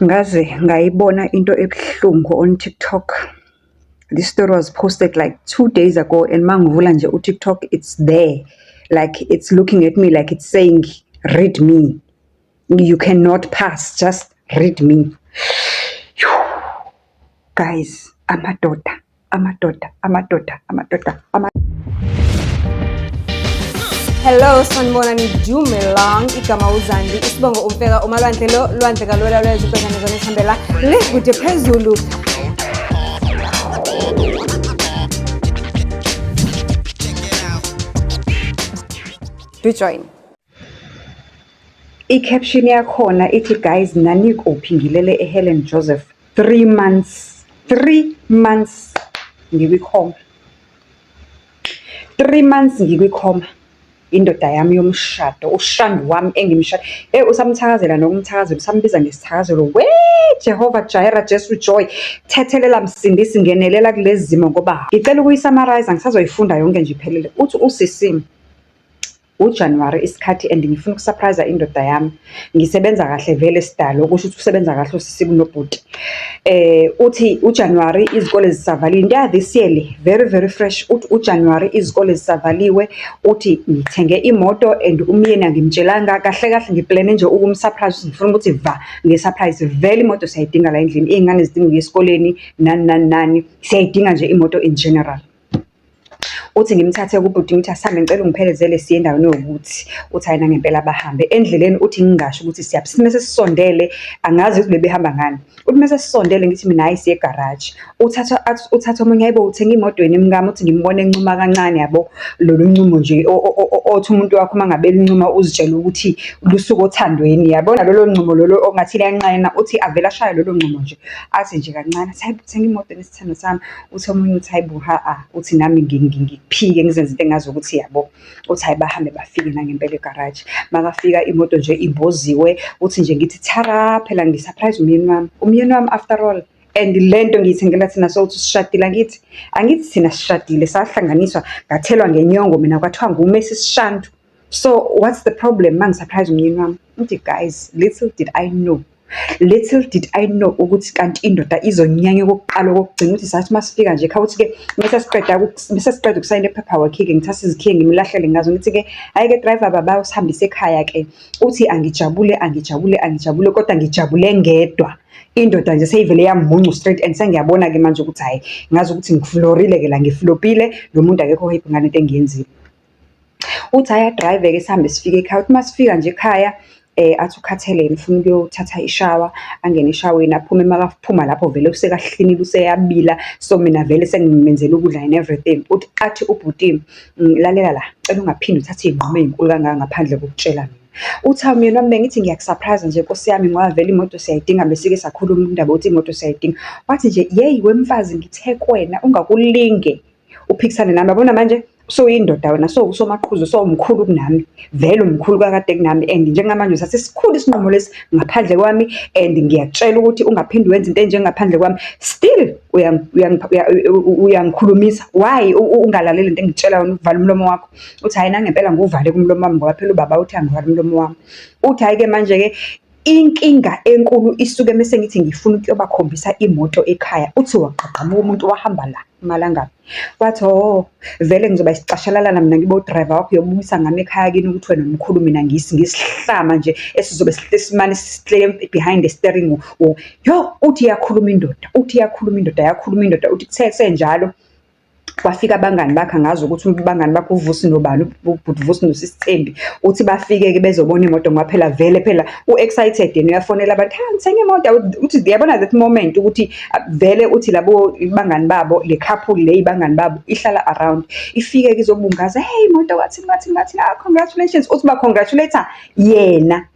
Ngaze ngayibona into ebuhlungu on TikTok. This story was posted like 2 days ago and mangivula nje u-TikTok, it's there. Like it's looking at me like it's saying, "Read me. You cannot pass, just read me." Guys, amadoda, amadoda, amadoda, amadoda, ama Hello, sanibonani, dumelang. Igama uZandi, isibongo uMfeka, umalwandle lo lwandle kalwela lwezwe ubhekane zona esihambela le kude phezulu. Do join. I-caption yakhona ithi, "Guys, nanikuphi? Ngilele eHelen Joseph 3 months, 3 months ngikwikhoma. 3 months ngikwikhoma. Indoda yami yomshado, ushandi wami engimshada." Eh, usamthakazela nokumthakazela, usambiza ngesithakazelo. We Jehova Jireh, Jesu Joy, thethelela msindisi, ngenelela kulezi zimo ngoba ngicela ukuyi-summarize, ngisazoyifunda yonke nje iphelele. Uthi usisi, uJanuwari isikhathi and ngifuna uku-surprise indoda yami. Ngisebenza kahle vele sidalo, okusho ukuthi usebenza kahle usisi kunobhuti. Uthi uJanuwari izikole zisavaliwe. Into ya this year le, very very fresh. Uthi uJanuwari izikole zisavaliwe, uthi ngithenge imoto and umyeni angimtshelanga kahle kahle, ngi-plane nje ukum-surprise, ngifuna ukuthi va nge-surprise. Vele imoto siyayidinga la endlini, iy'ngane zidinga ukuya esikoleni, nani nani nani, siyayidinga nje imoto in general. Uthi ngimthathe kubhuti, ngithi asihambe, ngicela ungiphelezele siye endaweni ewukuthi. Uthi hhayi, nangempela bahambe. Endleleni uthi ngingasho ukuthi siyaphi. Sithi mese sisondele, angazi ukuthi bebehamba ngani. Uthi mese sisondele ngithi mina, hhayi, siye egaraji. Uthatha athi uthatha omunye, "Hayibo, uthenga imoto yini mkami?" Uthi ngimbone encuma kancane yabo. Lolu ncumo nje othi umuntu wakho uma ngabe eluncuma uzitshela ukuthi lusuka othandweni, yabona lolo ncumo lolo ongathi liyanqena. Uthi avele ashaye lolo ncumo nje. Athi nje kancane, athi, "Hayibo, uthenga imoto nesithandwa sami?" Uthi omunye uthi, "Hayibo, ha-a." Uthi nami ngikuphike ngizenze into engazi ukuthi yabo. Uthi hhayi, bahambe bafike nangempela egaraji. Makafika imoto nje imboziwe, uthi nje ngithi thara, phela ngi-surprise umyeni wami. Umyeni wami after all. And lento ngiyithengela thina sokuthi sishadile, angithi? Angithi thina sishadile, sahlanganiswa, ngathelwa ngenyongo mina, kwathiwa nguMrs Shandu. So what's the problem mangi-surprise umyeni wami? Uthi guys, little did I know. Little did I know ukuthi kanti indoda izonyanya okokuqala okokugcina. Uthi sathi masifika nje ekhaya, uthi-ke mese siqeda ukusayina i-paperwork-ke, ngithathe izikhiye ngimlahlele ngazo, ngithi-ke hhayi-ke driver baba, usihambise ekhaya-ke. Uthi angijabule, angijabule, angijabule, kodwa ngijabule ngedwa. Indoda nje seyivele yamuncu straight and sengiyabona-ke manje ukuthi hhayi, ngazi ukuthi ngiflorile-ke la, ngiflopile, lo muntu akekho happy ngalento engiyenzile. Uthi hhayi, a-drive-ke sihambe sifike ekhaya. Uthi masifika nje ekhaya, athi ukhathele yena, ufuna ukuyothatha ishawa, angene eshaweni aphume. Makaphuma lapho vele usekahlinile, useyabila, so mina vele sengimenzela ukudla and everything. Uthi athi ubhuti, "Lalela la, cela ungaphinde uthathe iy'nqumo ey'nkulu kangaka ngaphandle kokutshela mina." Uthi, "Hawu myeni wami, bengithi ngiyaku-surprise nje nkosi yami, ngoba vele imoto siyayidinga, besike sakhuluma indaba yokuthi imoto siyayidinga." Wathi nje, "Yeyi wemfazi, ngithe kuwena ungakulinge uphikisane nami. Yabona manje usuyindoda wena, sowusomaqhuzu, sowumkhulu kunami. Vele umkhulu kakade kunami and njengamanje uthathe esikhulu isinqumo lesi ngaphandle kwami and ngiyakutshela ukuthi ungaphinde wenze into enje ngaphandle kwami. Still uyangikhulumisa. Why ungalaleli into engikutshela yona, uvale umlomo wakho?" Uthi hhayi, nangempela ngiwuvale umlomo wami ngoba phela ubaba uthi angivale umlomo wami. Uthi hhayi-ke manje-ke inkinga enkulu isuke mese ngithi ngifuna ukuyobakhombisa imoto ekhaya. Uthi wagqagqamuka umuntu wahamba la eMalangabi. Wathi, "Oh, vele ngizoba isicashalalana mina, ngibe u-driver wakho, uyobukisa ngami ekhaya kini ukuthi wena umkhulu, mina ngisihlama nje esizobe simane sihlele behind the steering." Yo, uthi iyakhuluma indoda, uthi iyakhuluma indoda, yakhuluma indoda. Uthi kuthe senjalo kwafika abangani bakhe, angazi ukuthi abangani bakhe uVusi nobani, ubhuti Vusi noSisi Thembi. Uthi bafike-ke bezobona imoto ngoba phela vele phela u-excited yena, uyafonela abantu, "Ha, ngithenge imoto." Uthi yabona that moment ukuthi vele uthi labo bangani babo, le couple le, ibangani babo ihlala around. Ifike-ke izobungaza, "Hey, imoto wathini wathini wathini, ah, congratulations." Uthi ba-congratulate yena,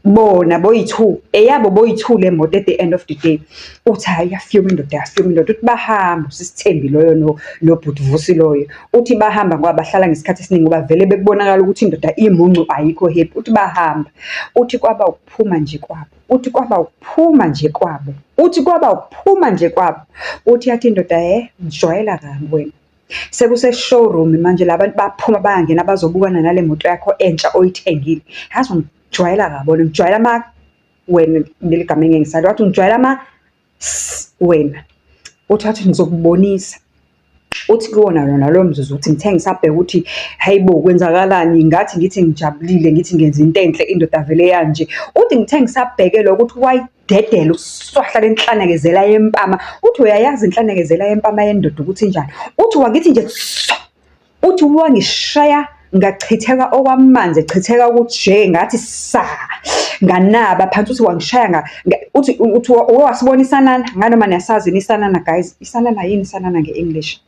bona boyi-two, eyabo boyi-two le moto at the end of the day. Uthi hhayi, yafika indoda, yafika indoda. Uthi bahamba uSisi Thembi loyo nobhuti Vusi loyo. Uthi bahamba ngoba bahlala ngesikhathi esiningi ngoba vele bekubonakala ukuthi indoda imuncu, ayikho happy. Uthi bahamba. Uthi kwaba ukuphuma nje kwabo. Uthi kwaba ukuphuma nje kwabo. Uthi kwaba ukuphuma nje kwabo. Uthi yathi indoda, "Hhe, ngijwayela kabi wena. Sekuse-showroom manje, la bantu baphuma bayangena bazobukana nale moto yakho entsha oyithengile. Yazi ungijwayela kabi wena, ngijwayela Wena leli gama engeke ngisali. Wathi ungijwayela ama wena. Uthi wathi ngizokubonisa. Uthi kuwona lona lowo mzuzu ukuthi ngithe ngisabheka ukuthi hhayi bo kwenzakalani, ngathi ngithi ngijabulile ngithi ngenza into enhle indoda vele yanje. Uthi ngithe ngisabheke lokho ukuthi wayidedela uswahla lenhlanekezela yempama. Uthi uyayazi inhlanekezela yempama yendoda ukuthi injani. Uthi wangithi nje swa, uthi wangishaya ngachitheka okwamanzi echitheka kuje ngathi sa nganaba phansi. Uthi wangishaya uthi uthi wasibona isanana nganoma niyasazi yini isanana guys, isanana yini isanana nge-English?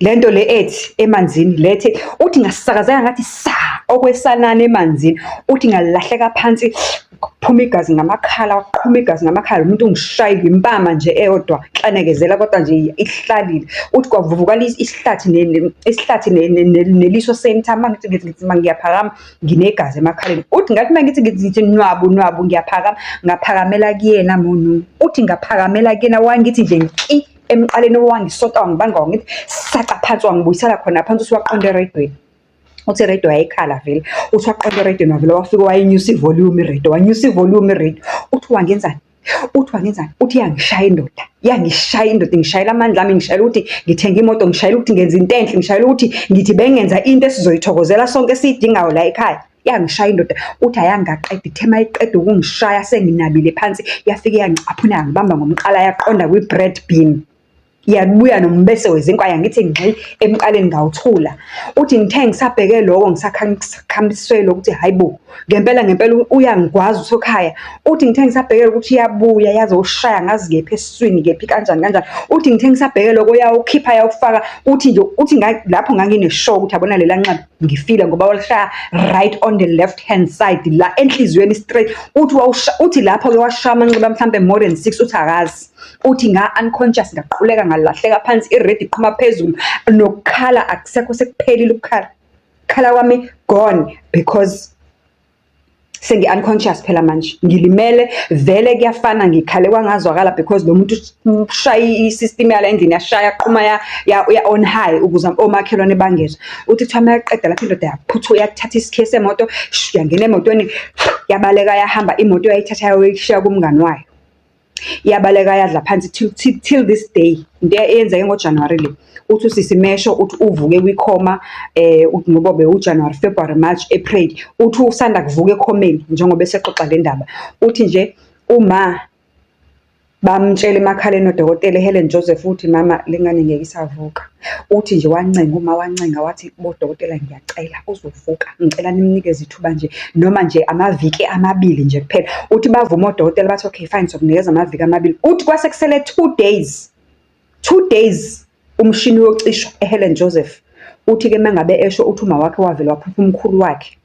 Le nto le ethi emanzini lethe uthi ngasakazeka ngathi sa okwesanana emanzini. Uthi ngalahleka phansi kuphuma igazi ngamakhala, waqhuma igazi ngamakhala, umuntu ungishayile impama nje eyodwa nhlanekezela kodwa nje ihlalile. Uthi kwavuvukala isihlathi isihlathi neliso same time. Uma ngithi ngithi ngithi ngiyaphakama nginegazi emakhaleni. Uthi ngathi uma ngithi ngithi ngithi nwabu nwabu ngiyaphakama, ngaphakamela kuyena munu. Uthi ngaphakamela kuyena wangithi nje nki emqaleni wangisonta wangibanga wangithi saca phansi wangibuyisela khona phansi uthi waqonda eredweni. Uthi iredio yayikhala vele. Uthi waqonda eredweni wavele wafika wayinyusa ivolume iredio, wanyusa ivolume iredio. Uthi wangenzani? Uthi wangenzani? Uthi yangishaya indoda, yangishaya indoda, ingishayela amandla ami, ngishayela ukuthi ngithenga imoto, ngishayela ukuthi ngenza into enhle, ngishayela ukuthi ngithi bengenza into esizoyithokozela sonke esiyidingayo la ekhaya. Yangishaya indoda, uthi ayangaqeda, ithe mayiqeda ukungishaya senginabile phansi, yafike yangicaphuna yangibamba ngomqala yaqonda kwi-bread bin. Yabuya nombese wezinkwa yangithi ngxi emqaleni ngawuthula. Uthi ngithe ngisabheke lokho ngisakhamiswele ukuthi hhayi bo, ngempela ngempela uyangigwaza uSokhaya. Uthi ngithe ngisabheke ukuthi iyabuya yazoshaya ngazi kephi esiswini kephi kanjani kanjani. Uthi ngithe ngisabheke lokho yawukhipha yawufaka. Uthi nje uthi lapho ngangine-sure ukuthi yabona lela nxeba ngifile ngoba walishaya right on the left hand side la enhliziyweni straight. Uthi uthi lapho-ke washaya amanxeba mhlampe more than 6 uthi akazi. Uthi nga-unconscious ngaquleka ngalahleka phansi i-red iqhuma phezulu nokukhala akusekho sekuphelile ukukhala. Khala kwami gone because sengi-unconscious phela manje ngilimele vele kuyafana ngikhale kwangazwakala because lo muntu ushaya i-system yala endlini yashaya qhuma ya, ya, ya on high ukuze omakhelwane bangezwa. Uthi kuthiwa uma eqeda lapho indoda yaphuthu yathatha isikhiye semoto yangena emotweni yabaleka yahamba imoto yayithatha yayoyishiya kumngani wayo. Yabaleka yadla phansi till, till, till this day. Into eyenzeke ngoJanuwari le. Uthi usisi Mesho uthi uvuke kwikhoma uthi ngoba bewuJanuwari, February, March, April. Uthi usanda kuvuka ekhomeni njengoba esexoxa le ndaba. Uthi nje uma bamtshela emakhaleni odokotela eHelen Joseph uthi mama le ngane ngeke isavuka. Uthi nje wancenga uma wancenga wathi bodokotela ngiyacela uzovuka, ngicela nimnikeze ithuba nje noma nje amaviki amabili nje kuphela. Uthi bavuma odokotela bathi okay fine sokunikeza amaviki amabili. Uthi kwase kusele 2 days, 2 days umshini uyocishwa eHelen Joseph. Uthi-ke uma ngabe esho uthi uma wakhe wavele waphupha umkhulu wakhe.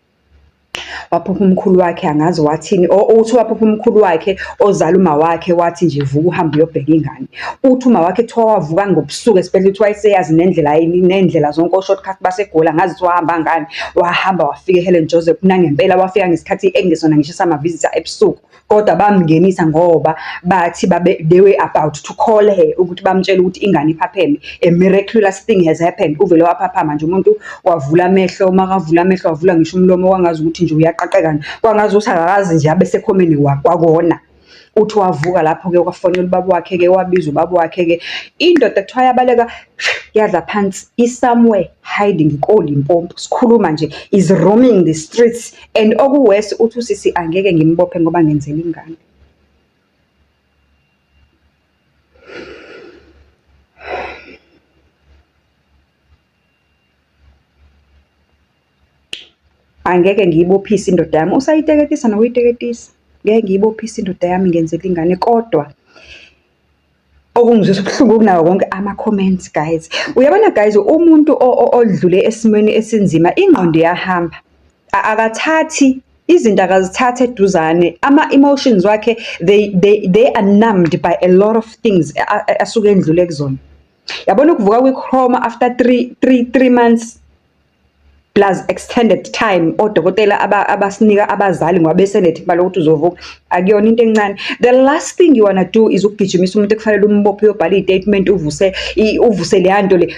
Waphupha umkhulu wakhe angazi wathini, uthi waphupha umkhulu wakhe ozala uma wakhe wathi nje vuka uhambe uyobheka ingane. Uthi uma wakhe kuthiwa wavuka ngobusuku esibhedlela, uthi wayeseyazi nendlela ney'ndlela zonke o-shortcut baseGoli, angazi ukuthi wahamba ngani. Wahamba wafika eHelen Joseph, nangempela wafika ngesikhathi ekungesona ngisho sama-visitor ebusuku. Kodwa bamngenisa ngoba bathi babe they were about to call her ukuthi bamtshele ukuthi ingane iphapheme. A miraculous thing has happened. Uvele waphaphama nje umuntu wavula amehlo, uma kavula amehlo wavula ngisho umlomo kwangazi ukuthi nje uyaqaqeka kwangazi ukuthi akakazi nje abe sekhomeni kwakona. Uthi wavuka lapho-ke kwafonela ubaba wakhe-ke wabiza ubaba wakhe-ke. Indoda kuthiwa yabaleka yadla phansi i-somewhere hiding koLimpopo. Sikhuluma nje is roaming the streets and oku-worse uthi usisi angeke ngimbophe ngoba ngenzela ingane. Angeke ngiyibophise indoda yami, usayiteketisa nokuyiteketisa. Ngeke ngiyibophise indoda yami ngenzela ingane kodwa okungizwisa ubuhlungu kunako konke ama-comments guys. Uyabona guys, umuntu odlule esimweni esinzima ingqondo iyahamba. Akathathi izinto akazithathi eduzane, ama-emotions wakhe they are numbed by a lot of things asuke endlule kuzona. Yabona ukuvuka kwi-coma after 3 months plus extended time odokotela abasinika abazali ngoba besenethemba lokuthi uzovuka, akuyona into encane. The last thing you wanna do is ukugijimisa umuntu ekufanele umbophe uyobhala iy'tatimenti uvuse uvuse leya nto le.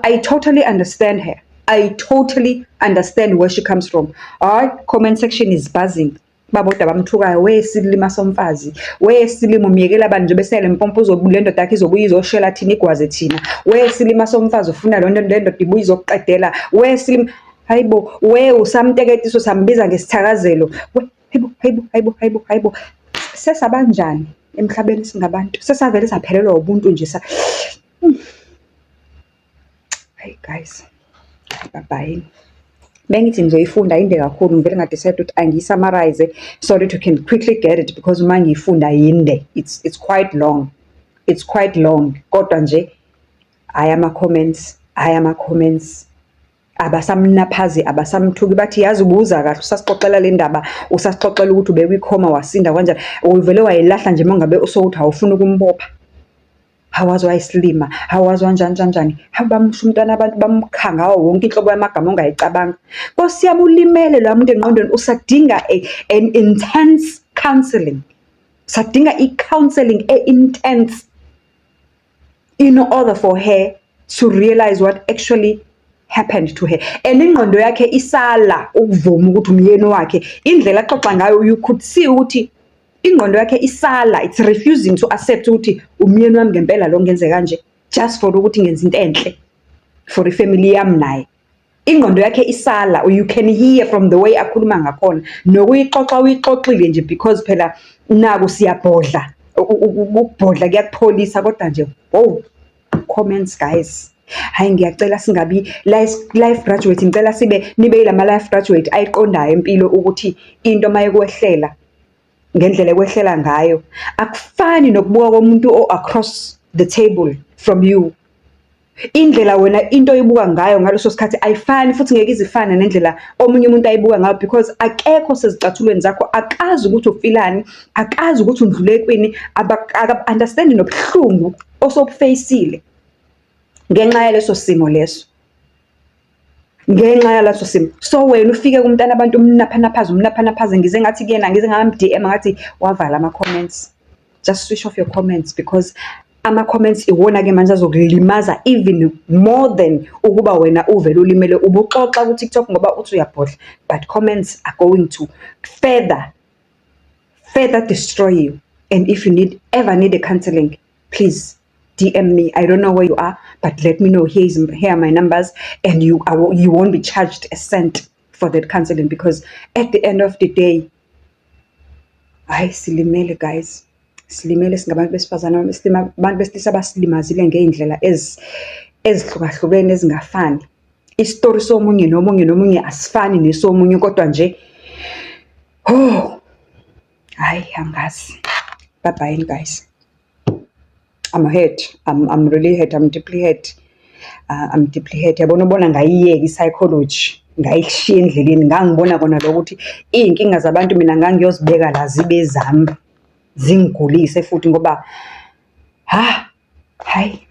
I totally understand her. I totally understand where she comes from. Hhayi, comment section is buzzing. Babodwa abamthukayo, we silima somfazi, we silima umyekela bani nje bese le mpompo le ndoda yakho izobuye izoshela thina igwaze thina. We silima somfazi ufuna le ndoda ibuye izokuqedela. We silima, hayi bo, we usamteketiso usambiza ngesithakazelo. We, hayibo, hayibo, hayibo, hayibo, hayibo. Sesabanjani emhlabeni singabantu? Sesavele saphelelwa ubuntu nje sa. Hayi guys, bye bye. Bengithi ngizoyifunda inde kakhulu, ngivele nga-decide ukuthi angiyi-summarize so that you can quickly get it because uma ngiyifunda yinde. It's quite long. It's quite long. Kodwa nje hhayi ama-comments, hhayi ama-comments. Abasamnaphazi, abasamthuki, bathi yazi ubuza kahle usasixoxela le ndaba, usasixoxela ukuthi ubekwikhoma wasinda kanjani. Uvele wayilahla nje uma ngabe usowuthi awufuni ukumbopha. Hawaze wayisilima, hawaze wanjani kanjani. Hawu bamusho umntwana abantu bamkha ngawo wonke inhlobo yamagama ongayicabanga. Nkosi yami ulimele loya muntu engqondweni usadinga an intense counselling. Usadinga i-counselling e-intense in order for her to realize what actually happened to her. And ingqondo yakhe isala ukuvuma ukuthi umyeni wakhe, indlela axoxa ngayo you could see ukuthi ingqondo yakhe isala, it's refusing to accept ukuthi umyeni wami ngempela lo ngenze kanje just for ukuthi ngenze into enhle for ifamily yami naye. Ingqondo yakhe isala, you can hear from the way akhuluma ngakhona. Nokuyixoxa uyixoxile nje because phela naku siyabhodla, ukubhodla kuyakupholisa kodwa nje wow, comments guys. Hhayi ngiyacela singabi life graduate, ngicela sibe nibe yilama life graduate ayiqondayo impilo ukuthi into uma ikwehlela ngendlela ekwehlela ngayo akufani nokubuka komuntu o-across the table from you. Indlela wena into oyibuka ngayo ngaleso sikhathi ayifani futhi ngeke ize ifane nendlela omunye umuntu ayibuka ngayo because akekho sezicathulweni zakho, akazi ukuthi ufilani, akazi ukuthi undlule kwini, akabu-understand-i nobuhlungu osobufeyisile ngenxa yaleso simo leso. Ngenxa yaleso simo. So wena ufike kumntana abantu umnaphanaphaze, umnaphanaphaze, ngize ngathi kuyena, ngize ngam-DM ngathi wavala ama-comments. Just switch off your comments because ama-comments iwona-ke manje azokulimaza even more than ukuba wena uvele ulimele ubuxoxa ku-TikTok ngoba uthi uyabhodla, but comments are going to further, further destroy you. And if you need ever need a counseling, please DM me. I don't know where you are, but let me know. Here are my numbers, and you won't be charged a cent for that counseling because at the end of the day, hhayi silimele guys. Silimele singabantu besifazane, abantu besilisa basilimazile ngey'ndlela ezihlukahlukene ezingafani. Isitori somunye nomunye nomunye asifani nesomunye kodwa nje, oh, hhayi angazi. Bye bye guys. I'm hurt. I'm really hurt. I'm deeply hurt. I'm deeply hurt. Yabona ubona ngayiyeka i-psychology, ngayishiya endleleni, ngangibona kona lokho ukuthi iy'nkinga zabantu mina ngangiyozibeka la zibe ezami, zingigulise futhi ngoba ha, hhayi.